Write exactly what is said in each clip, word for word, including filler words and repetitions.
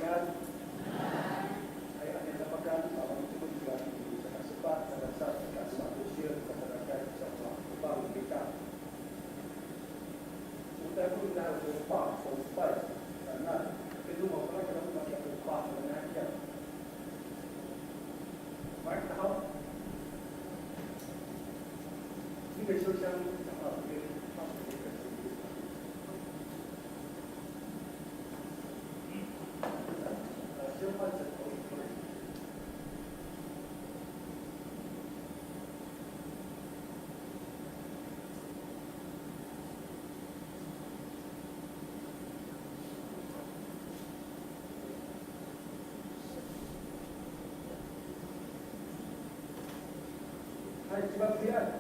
Yan. Ay, ano, tapakan, a, mangcomod kita i saka sepat, saka sepat, saka sepat, saka sepat, saka sepat, saka sepat, saka sepat. O tayra ko ira ko opa, opay, saka, kino mapalak kita ko matiya ko opa, saka, ya. Mark, tahaw? 那个秋香讲话特别好。 Hay, cima ko yan.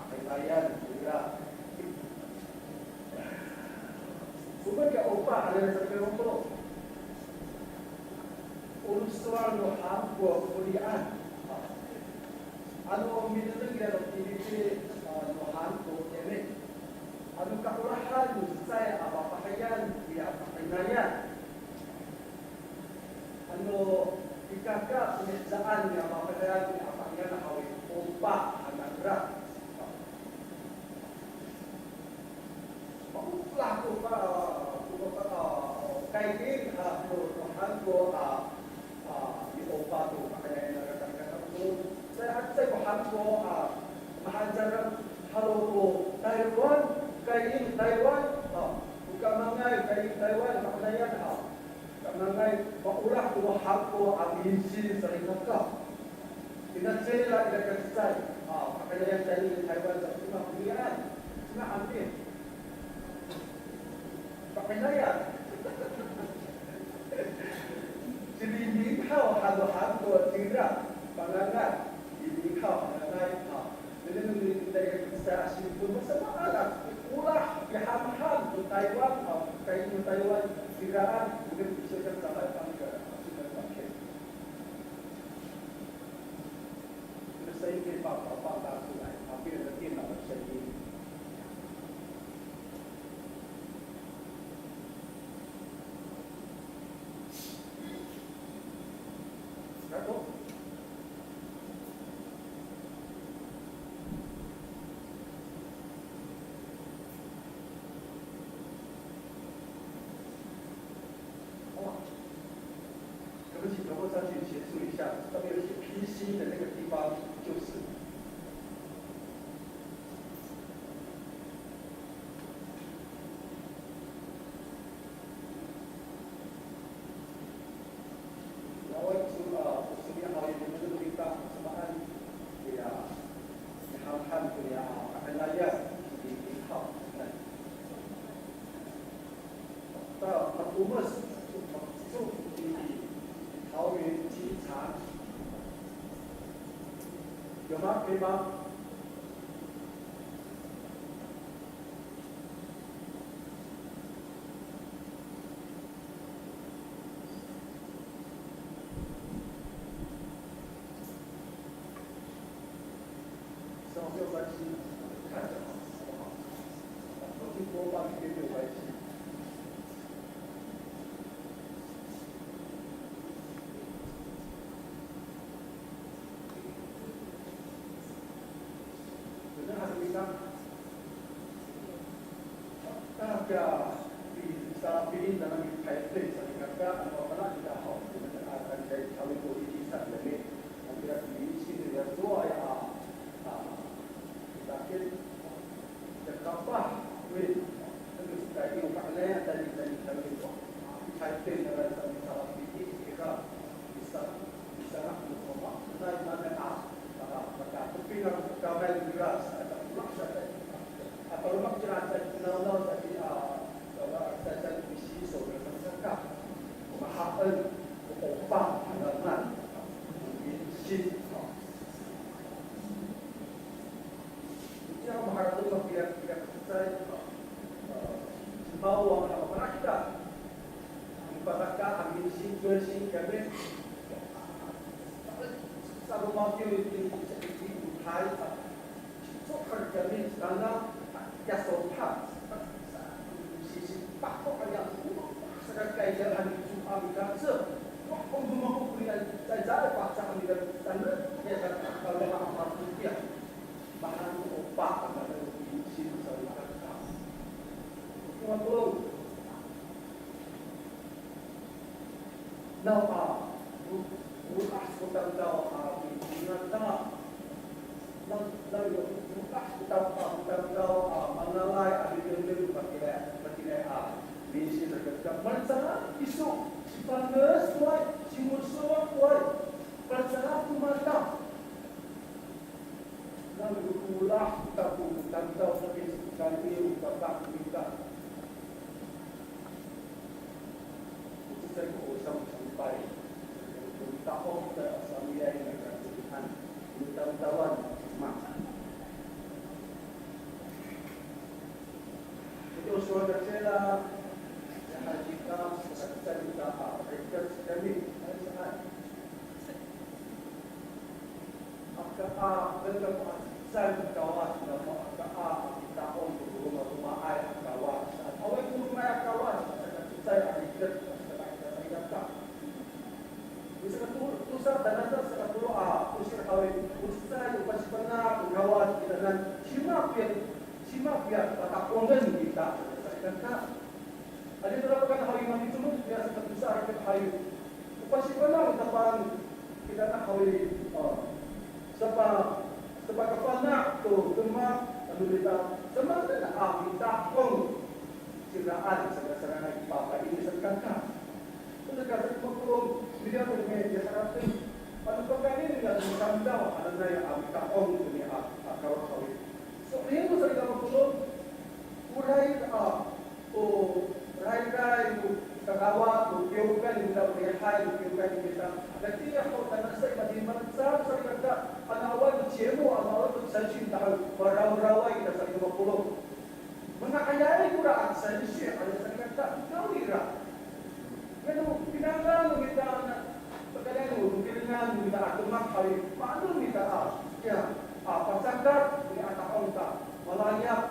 Pakayrayan, ira. Komaen ko opa, ano sa Pangcah. O sowal no han ko kolian. Ano minengneng ira to Pilipin, a, no han ko tini. Ano kaolahan no cecay a papahayaan, ira pakayrayan. Ano, ikaka pinihdaan niya mapedaan niya a pangyan haw i, opa hanangra. Maolah ko pa, ko pa, a, kaying, a, ko, ko han ko, a, a, i opa to pakayrayan a rakat ko. Sa, sa ko han ko, a, mahaen cangra halo ko Taywan, kaying Taywan, a, ko kamangay kaying Taywan pakayrayan, a. Kamangay, maolah ko han ko a misin salikaka. Ina cila ira ko cecay. A, pakayrayan tayni i Taywan sa cima ko niyaan. Cima amin. Pakayrayan. Ci Li Minghaw halo han ko tira. Pangangan. Ci Li Minghaw, pangangan. A. Nengneng no mita i cecay a sipon, masamaan a olah, pihamham no Taywan, a, kaying no Taywan, kiraan, nengneng no mita i cecay a sipon. 这个声音可以放，放大出来，旁边人听到的声音。 可不可以能够上去协助一下？上面有一些 P C 的那个地方，就是。 Naway, so, a, so, sowal haw i, nengneng no mita, samaan, ya, mihamham to ya, a, pakayrayan, i, i, haw. Ta, matomes, so, so, i, i, haw i, 经常。有吗？可以吗？ 没有关系，看着好，好不好？我去播放一遍没有关系。 Kina, a, misalapiin taan a mipaytay salikaka, ano, mafana' kita haw, kina, a, kan kay kami ko i, i, sa kami, ano, kira kami, sini, ya, so, ay, a, a, kita kin, ya, kapah, win, ano, kita kin, o kaanay, a, tani, tani, tani, o, a, mipaytay, na, sa, misalapiin, kira, misa, misanak, no, o, ma, na, na, na, a, Maka, makatopingan ko kamay nira sa, sa, sa, a, palomak cira sa, nawnaw sa, a, sa, sa, sa, misiso, sa, sa, sa, ka. Mahaen, ko opa, hananay. Misin, a. Itiya ko maharateng, mapiyak, piyak, sa, a, a, mawang, a, marakita. Mipataka a misin, 专心 kami. Sa romaw kiyo i, i, i, i, utay, a, sokar kami, sana, a, ya sopa. Sa, sisipako, a, ya, sa, Naw a, o, olah ko tamdaw a, i, i, na, na, na, o, olah ko tam, a, tamdaw a, mangalay a, midengdeng, matiraay, matiraay a, misin, malecad kiso, cipanes koway, cimosowa koway, malecad ko mata. Nano olah kita ko tamdaw sa kiso, kami o kapah kita. O cecay ko o sangsampay, o ta'ong kita sa miyay na kakomian, o tamdawan, ma. Ito, sowal ko cira, ya, kita, sa cecay kita, a, rikec kami, ay, saan. Aka a, deng ko a cecay a Kawas, namo aka a, a pita'ong to romaromaay a Kawas. Awaay ko romaay a Kawas, saka cecay a rikec, saka kita sa rikec. Saka to, tosa, tanasa, saka tolo a, tosir haw i, o cecay, o pasifana' ko Kawas kitanan, cima ko ya, cima ko ya pata'ongen kita, saka kita. Adi to lapakan haw i, mamicomod kita saka tosa a rikec haw i. O pasifana' o tapang kita na haw i, a, sapa, sapakafana' to demak, ano mita, samaan a mita'ong ciraan, saka, saka na i, papaini saka ka. Saka, saka makolong, miliyaw to niyam i harateng. Ano pakayni niyam i tamdaw hananay a mita'ong to niyam a, a Kawas haw i. So, ino saka makolong, oray, a, o rayray no kakawa, no kiwkay no mita, o lihay no kiwkay no mita. Natiya ho, tanasa i, matiya malecad sa rikaka, ano awaay no cimo, ano awaay no 程序 tahal, marawraway kita sa rikaka makolong. Manga'ayay kora a 程序 ano sa rikaka, kawira. Ano pinangan no mita, pakayni no, no pinangan no mita a demak haw i, maano mita a, ya, a, pacakat, ni a ta'ong ta, malayap,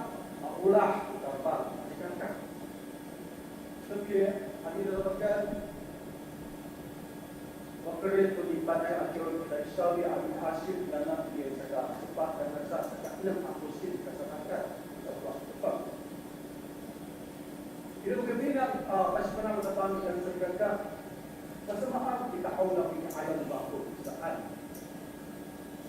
a, olah, tapang, sa rikaka. Tapi, ano ira lapakan, makerid to ni Panay a Ciwlo, kita i sawi a miasip, nanam i saka sepat, tanasa saka enem a kosin, kasatakat, sa tosa a tepang. Ira ko kaminang, a, pasifana' ko tapang, sa rikaka, masamaan kita, o, na pini'ayaw no mako saan.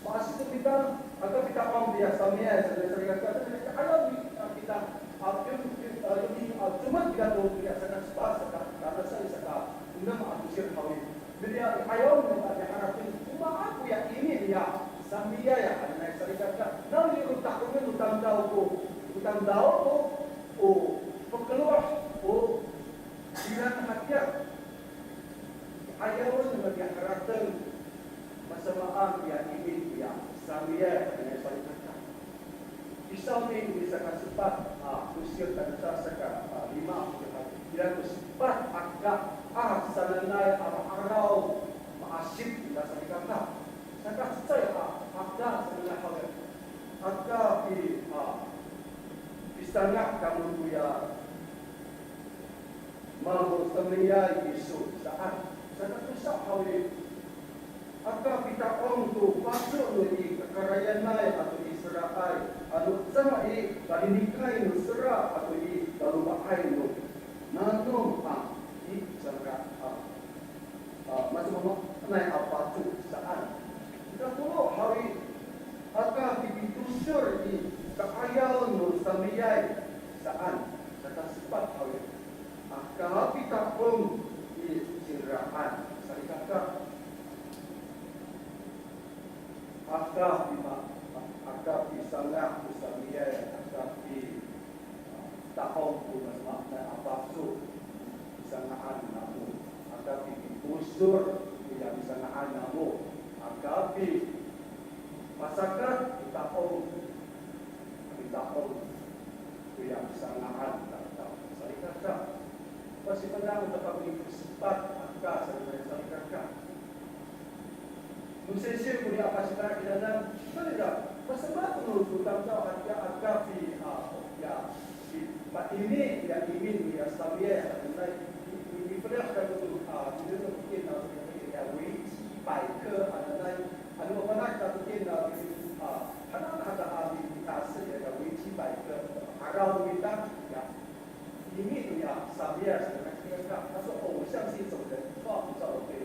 Maasip to kita, aka pita'ong tiya samiyay, sa, sa rikaka, sa rikaka, ayaw ni, a, kita, a, yung, yung, a, yung, a, cuma kita to, tiya saka sepat, saka, saka, saka, enem a tosir haw i. Jadi, a, ayaw ni, a, ya harateng, cuma ako ya ini niya, samiyay ya, hananay sa rikaka, na, ni o ta'ongen o tamdaw ko, o tamdaw ko, o, pakeloh, o, bilang hatiya. Ayaw no matiya harateng, masamaan ya imi koya samiyay, hananay sa rikaka. I sawni i saka sepat a tosir, tanasa saka, a, lima a tosir, ira ko sepat aka a sananay a ma'araw, maasip kita sa rikaka. Saka cecay a aka sananay haw i, aka pi, a, pisanga' kamo koya mamo samiyay iso saan. Saka tosa haw i, aka pita'ong to faco no i kakarayanay ato i seraay, ano cama i kalinikay no sera ato i laloma'ay no nanom a i saka a, a, masamaamaanay a faco saan. Katolo haw i, aka pipitosor i ka'ayaw no samiyay saan. Saka sepat haw i, aka pita'ong i cingraan sa rikaka. Aka pima, aka pisanga' to samiyay, aka pi, a, ta'ong to masamaamaanay a faco i sanga'an namo. Aka pipitosor to ya sanga'an namo. Aka pi, pasakat pita'ong, pita'ong to ya sanga'an, ta, ta, sa rikaka. Pasifana'en to kami sepat aka sa rikaka. No singsi koni a pasifana' kitanan, ira, masamaan to no tamdaw a, ya, aka pi, a, ya, pi, paini, ya, imi, ya, samiyay, hananay, i, i, i, pilihan kako to, a, ino to kin, a, ya, 维基百科 hananay, ano mafana' kita to kin, a, a, hanan haca a, mi, mita'as, ya, ya, 维基百科, 'araw no mita, ya, imi to ya samiyay, sa rikaka, 他说偶像是一种人创造的，对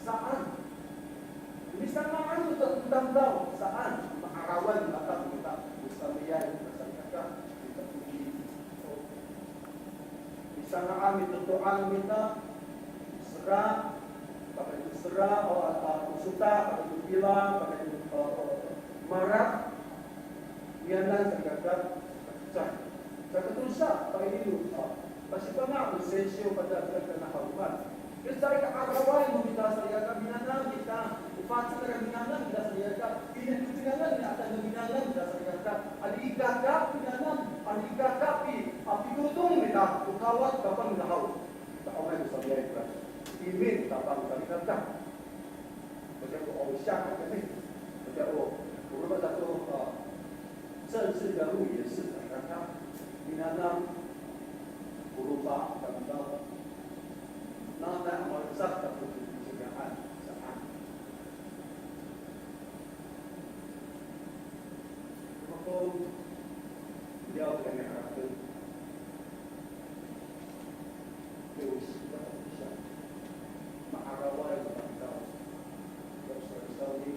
Saan. Misanga'an to tamdaw, saan, ma'arawan mata kita, misamiya kita salikaka, kita puji. Misanga'an, mitoto'an kita, sera, pakayni to sera, o, a, a, to sota, pakayni to pila, pakayni to, o, o, marak, miyanan salikaka, sa, sa katosa, pakayni to, a, pasifana' no sesyo pada salikaka na haloman. Caay ka'araway no mita salikaka minanam kita, o facek a minanam kita salikaka, ini to pinangan kita, ata no minanam kita salikaka, adi i kaka pinanam, adi i kaka pi, a, pitodong kita, o kawat kapang kita haw. Ta'ongay ko samiyay ko, imin kapang salikaka. 我叫做偶像啊，对不对？我叫我，我们叫做，呃，政治人物也是，你看他，你看他，不如法，看不到，那那我们上的不是这个案，是案。 Mako, liyaw kami harap to. Pero sita ko siya. Ma'araway ko tamdaw. Pero sa isaw ni,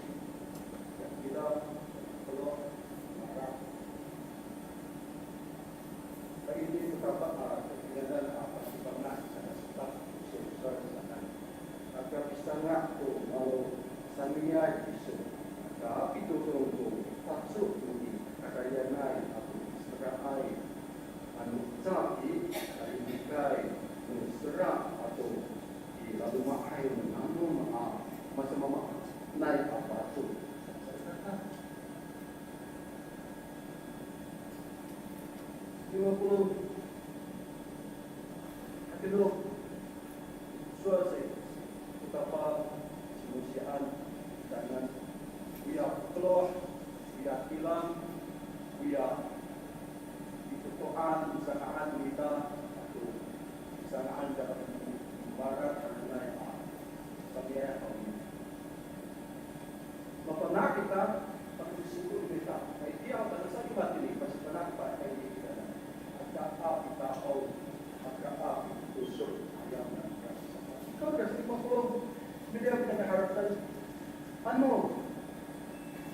Ano,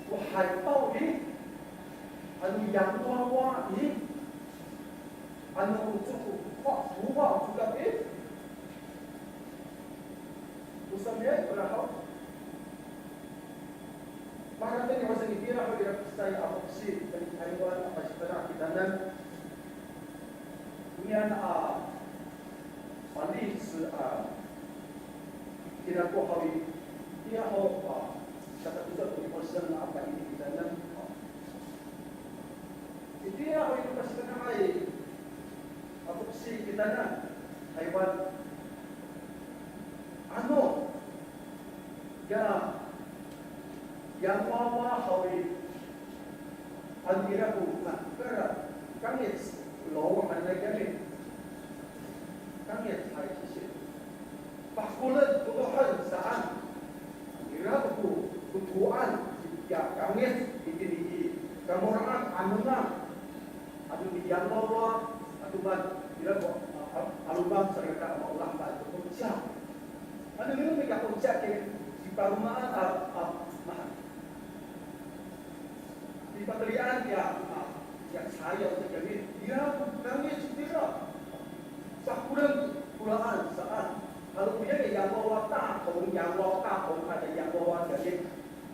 o 海豹 i, ano 洋娃娃 i, ano o coko, wa, wa, o cokap i. O samiay, ora haw. Maharateng ni Hosi ni Kira ho ira ko saan a foksi, tayni Taywan a pasifana' kitanan. Onian a, a, 历史 a, kira ko haw i, ira ho a, sakatosa to ni Hosi a, a, ini kitanan. Itiya ho i pasifana'ay a foksi kitanan Taywan. Ano, ya, 洋娃娃 haw i, ano ira ko, na, kara, kangic, lo, hanay kami. Kangic, hay, sisi. Pakolen, potohen, saan. Ira ko, ko tokoan, ya, kangic, itini i, kamoraan, ano na. Ato ni 洋娃娃, ato man, ira ko, a, a, 'aloman, salikaka, maolah, ma, ato ko ciya. Ano nino nika ko ciya, kini, sipalomaan, a, a, ma. Pipatelian ya, a, ya cayaw to kami, ya, kami sitira. Sakolen, kolaan, saan. Halo ko ya, 洋娃娃大同, 洋娃娃大同, ada 洋娃娃 kami.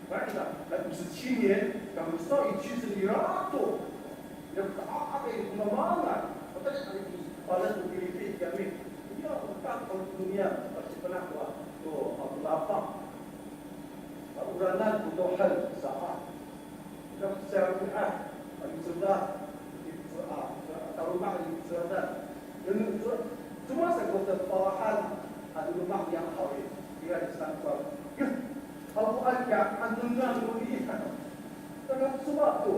Makita, na 五十七年, kami sa ici sendira to. Ya, ta, a, kay, kumamangan. Patay, a, i, pala to Pilipin kami. Ya, 大同 dunia, pasti pernah to, to, a, lapang. Oranan, potohen, saan. Ira ko saan, a, a, micodaday, a, taloma' a micodaday. Ira ko, coma sa ko tapahan, a, loma' niyam haw i, ira ko saan ko, ya, awa kiya, a, nengneng no i, ira ko saan to,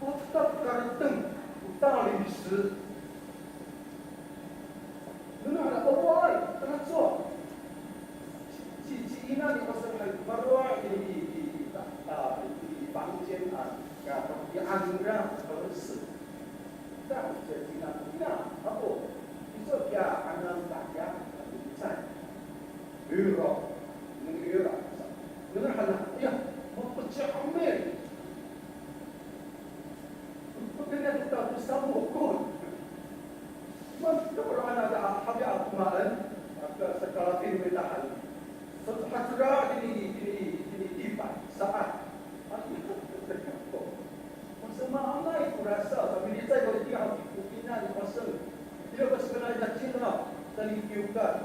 o ta kareteng, o ta 历史. Nano hana, awaay, tana cowa. Ci, ci, ci ina ni Hosi hay, maro' i, i, i, ta, ta, i, i, 房间 a, ka, i, ano ira, ka, si. Ta, ci, ci ina, ina, apo, iso kiya, ano, ta, kiya, ano, cay. Ira, nengneng ira. Nano hana, ya, mapecah amin. Pagkanya kita to samokon. Man, kapag ano, ada, habi ako maan, at, uh, sa kalapin may tahan. So, hatira, dini, dini, dini, di pa, saan. At, masama, anay, kurasa, sa milicay, wala, di, habi, kukina, di, pasal. Di, pas, kanay, na, cina, tali, kiwkan.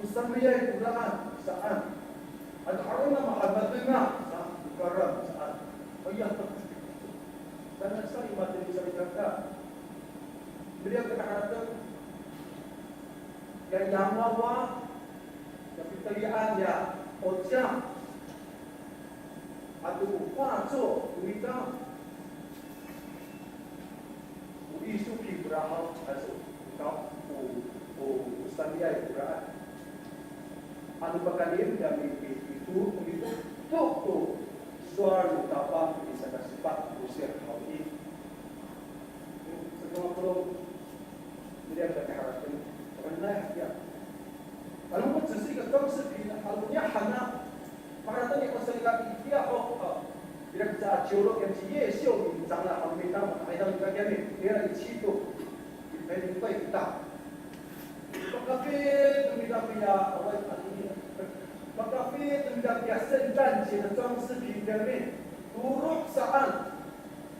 O samiyay koraan saan. Ano haro'na mahamatengil sa o karang saan. Aya, tangasa i matini salikaka. Miliyas kita harateng. Ya, 洋娃娃, ya pitelian ya, o ciya. Ato o faco, o ita. O iso ki kora haw, ato o, o, o samiyay koraan. Ano pakayni kami i, i, ito, ito, to, to, sowal no Tapang i sakasepat ko sir haw i. Saka polong, miliyas kita harateng, renay ya. Ano ko 只是一个装饰品, ano niya hana, Maharateng ko saan ira, ira ho, a, ira ko sa ciwlo kiya ci Yesiw, i, cangla, a, mita, makaidang ira kiya mi, ira i cito, i, pwede pa ita. Pakafit no mita kiya, awaay, a, ini, pakafit no mita kiya 圣诞节的装饰品 kiya mi, tolo saan,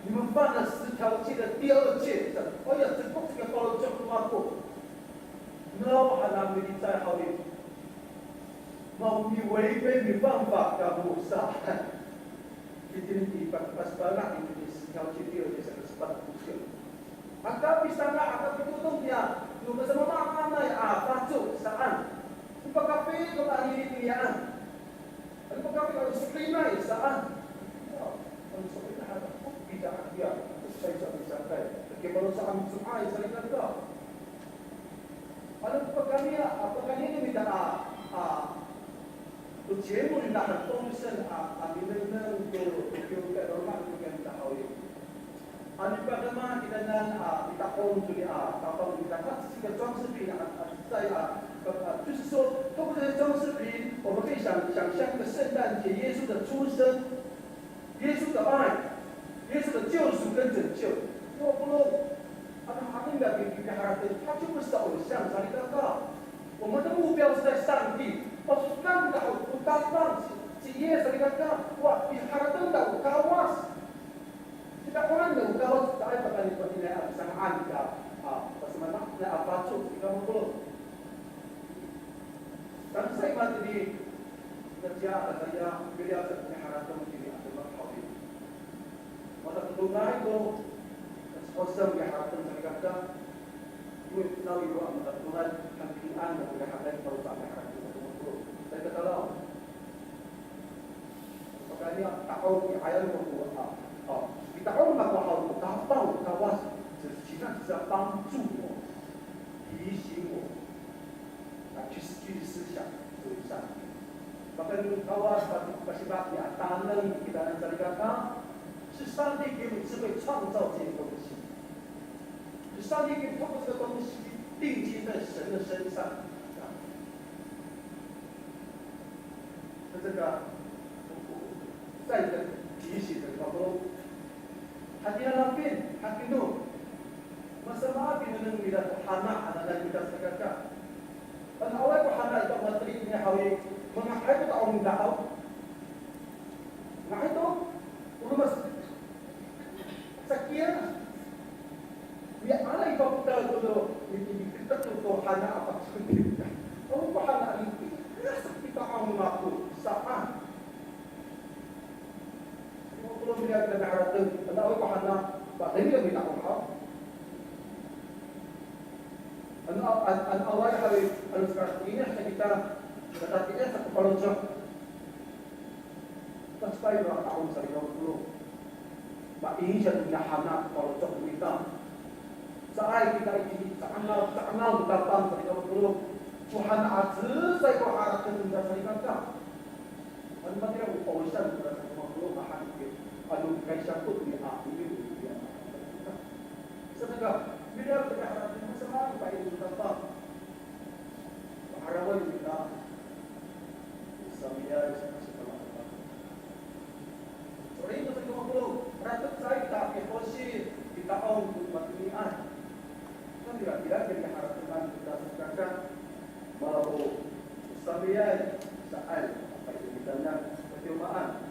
你们犯了十条诫的第二诫, sa, oya, cekok saka faloco' no mako. Nawhani milicay haw i. Mao, miway pa, mifanfa kamo saan. Itini i pa, pasifana' itini i 十条诫 i saka sepat ko sir. Aka pisanga', aka pitodong kiya no masamaamaanay a faco saan. Pakafit no mita niyaan. Ano pakafit, ano so'elinay saan. Ano so'elinay, ano pida kiya. Sa, sa, sa, sa, kifaloco'an, so'elinay salikaka. Ano pakayni, a, pakayni no mita a, a, to 节目 nira han 东升 a, a, minengneng to, to kiwkay, roma to kiwkay nira haw i. Ano pakayni kitanan a, mita'ong to ni a, Tapang nira, a, 这是个装饰品 a, a, 在 a, a, 就是说，透过这些装饰品，我们可以想想，想象一个圣诞节，耶稣的出生，耶稣的爱，耶稣的救赎跟拯救。Yo polong, ano haen ira ko piharateng, 它就不是偶像，salikaka. 我们的目标是在上帝。Pasokan kita o Tapang, ci, ci Yis, salikaka. Wa, piharateng kita o Kawas. Kita o Kawas, caay pakayni, pakayni a pisanga'an kita, a, pasemana, na a pacok, kita mapolong. Tangsa i matini, na ciya, na ciya, miliyaw sa piharateng tini a demak haw i. Mata todongay to, sa'osem piharateng salikaka. Iwe, naw iwe a mata todongay, han kinian, na piharateng, paro sa piharateng sa demak haw i. Salikaka. Pakayni a ta'ong i 'ayaw no mako a, a, i ta'ong no mako haw ko Tapang, Kawas, 其实是在帮助我，提醒我，来去，去思想，去想。Pakayni Kawas, pa, pasifana a taneng, kitanan salikaka, 是上帝给我们智慧创造这些东西，是上帝给我们透过这个东西定睛在神的身上。 那这个，再一个提醒的话说，hatiya lapin, hatino, masama pinengneng nira to hana, hananay kita salikaka. Ano awaay ko hana i, mateli nira haw i, manga'ay ko ta'ong nira haw. Nga'ay to, o roma sa Sakiya, miala i papotal to no, mi, mi, miketek to, to hana a pacekil. O ko hana a, mi, ira sa kita a mako, saan. Ko, ko, miala kita miharateng, ano awaay ko hana, pateli kita o haw. Ano, ano, ano awaay hari, ano sa kita, kita, kita, kita, sa kapalocak. Pasifana a ta'ong salikaka. Main siya to niyahana, palocak nita. Caay kita i, caangal, caangal to Tapang salikaka. Ko hana a cecay ko harateng nita salikaka. Ano matira ko pawisan nita salikaka, mahaen kita. Ano kaysakot ni a, ini, ini, ini. Sa saka, miala kita harateng, masama kita i to Tapang. Ma'araw kita, misamiyaay sa, sa Tapang. So'elin to salikaka, ratek caay kita pihosi, pita'ong to matiniay. Kan ira, ira, ira haratengan kita salikaka. Malo, misamiyaay, saan, apa itu kita na, katiomaan.